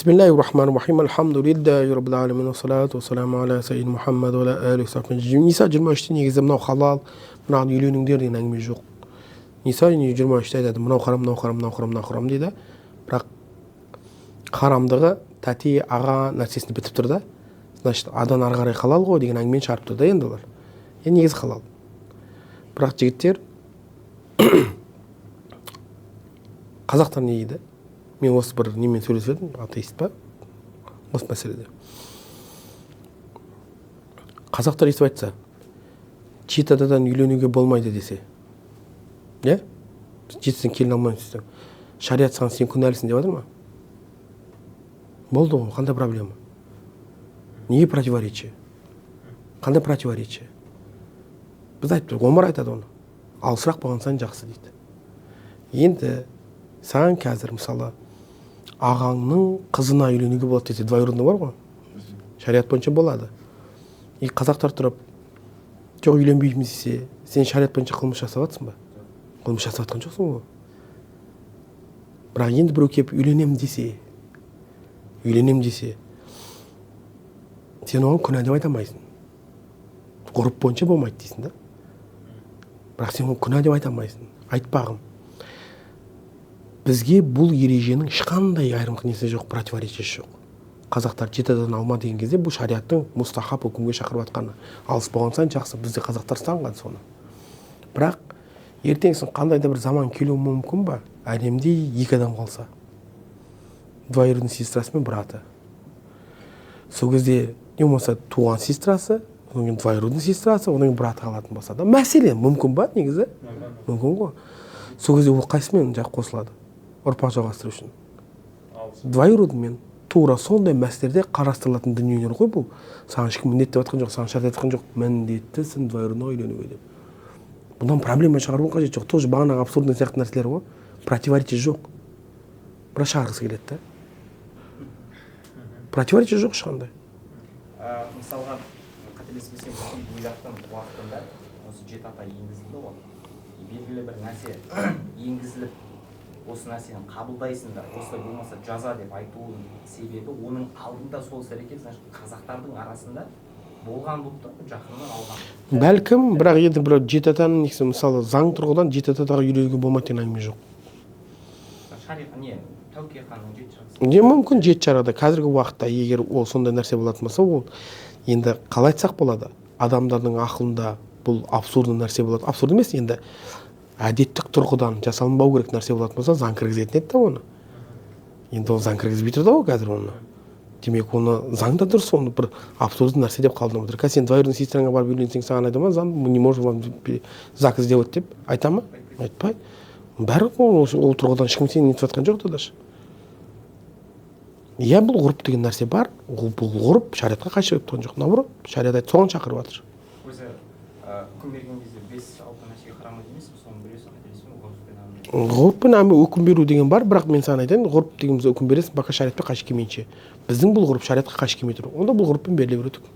Бисмиллахи рахмани рахим. Альхамдулиллахи раббил аламин. Уассалату уассаламу аля саййидина Мухаммад уа аля алихи уа. Ниса 23-те негізі мынау халал, мынаған үйленіңдер деген әңгіме жоқ. Ниса 23-те айтады: мынау харам, мынау харам, мынау харам, мынау харам дейді. Бірақ харамдығы тәте, аға нәрсесіне бітіп тұр да. Значит, адан ары қарай халал ғой деген әңгімені шығарып тұр да енді олар. Енді негізі халал. Бірақ жігіттер, қазақтар не дейді? Мен осы бір немен сөйлесіп едім, атеист па, осы мәселеде. Қазақтар өйтіп айтса, жеті атадан үйленуге болмайды десе, иә, жетісін келін алмаймыз десең, шариат саған «сен күнәлісің» деп жатыр ма? Болды ғой, қандай проблема? Неге противоречие? Қандай противоречие? Біз айтып тұрмыз, Омар айтады оны, алысырақ болған сайын жақсы дейді. Енді саған қазір, мысалы, ағаңның қызына үйленуге болады десе, двоюродный бар ғой, шариат бойынша болады. И қазақтар тұрып «жоқ, үйленбейміз» десе, сен шариат бойынша қылмыс жасап жатрсың ба? Қылмыс жасап жатқан жоқсың ғой. Бірақ енді біреу келіп үйленемін десе, үйленемін десе, сен оған күнә деп айта алмайсың. Ғұрып бойынша болмайды дейсің да, бірақ сен оны күнә деп айта алмайсың. Айтпағым, бізге бұл ереженің ешқандай айырмақ несі жоқ, противоречиесі жоқ. Қазақтар жеті атадан алма деген кезде, бұл шариаттың мустахаб үкімге шақырып жатқаны, алыс болған сайын жақсы. Бізде қазақтар ұстанған соны. Бірақ ертеңгісін қандай да бір заман келуі мүмкін ба, әлемде екі адам қалса, двоюродный сестрасы мен браты, сол кезде не болмаса туған сестрасы, одан кейін двоюродный сестрасы, одан кейін браты қалатын болса да, мәселен, мүмкін ба? Негізі мүмкін ғой. Сол кезде ол қайсымен жақ қосылады ұрпақ жалғастыру үшін? Двоюродныймен. Тура сондай мәселелерде қарастырылатын дүниелер ғой бұл. Саған ешкім міндеттеп жатқан жоқ, саған шарт айтқан жоқ, міндеттісің двоюродныйға үйленуге деп. Бұдан проблема шығарудың қажеті жоқ. Тоже бағанағы абсурдный сияқты нәрселер ғой, противоречие жоқ, бірақ шығарғысы келеді да. Противоречие жоқ ешқандай. Мысалға, қателеспесем, Бөйлақтың уақытында осы жеті ата енгізілді ғой. И белгілі бір нәрсе енгізіліп, осы нәрсені қабылдайсыңдар, осылай болмаса жаза деп айтуының себебі, оның алдында сол іс әрекет, значит, қазақтардың арасында болған болып тұр ғой, жақыннан алған. Бәлкім, бірақ енді бір жеті атаның негізі, мысалы, заң тұрғыдан жеті атаға үйленуге болмайды деген әңгіме жоқ. Шариға не, Тәуке ханның жеті жарғысы. Не, мүмкін, жеті жарғыда қазіргі уақытта егер ол сондай нәрсе болатын болса, ол енді қалай айтсақ болады, адамдардың ақылында бұл абсурдный нәрсе болады. Абсурд емес енді, әдеттік тұрғыдан жасалынбау керек нәрсе болатын болса, заң кіргізетін еді да оны. Енді ол заң кіргізбей тұр да ғой қазір оны. Демек, оны заң да дұрыс, оны бір абсурдный нәрсе деп қабылдап отыр. Қазір сен двоюродный сестраңа барып үйленсең, саған айта ма заң «мы не можем вам заказ сделать» деп айта ма? Айтпайды бәрі. Ол тұрғыдан ешкім сені нетіп жатқан жоқ та даже. Иә, бұл ғұрып деген нәрсе бар. Ол бұл ғұрып шариатқа қайшы келіп тұрған жоқ, наоборот, шариат айтты, соған шақырып жатыр. Өзі үкім берген кезде бес алты нәрсеге қарамайды емес пе? Соның біреусі, қателеспесем, ғұрыппен әмір. Ғұрыппен әмір үкім беру деген бар. Бірақ мен саған айтайын, ғұрып деген, біз үкім бересің, пока шариатпен қайшы келмейінше. Біздің бұл ғұрып шариатқа қайшы келмей тұр, онда бұл ғұрыппен беріле береді үкім.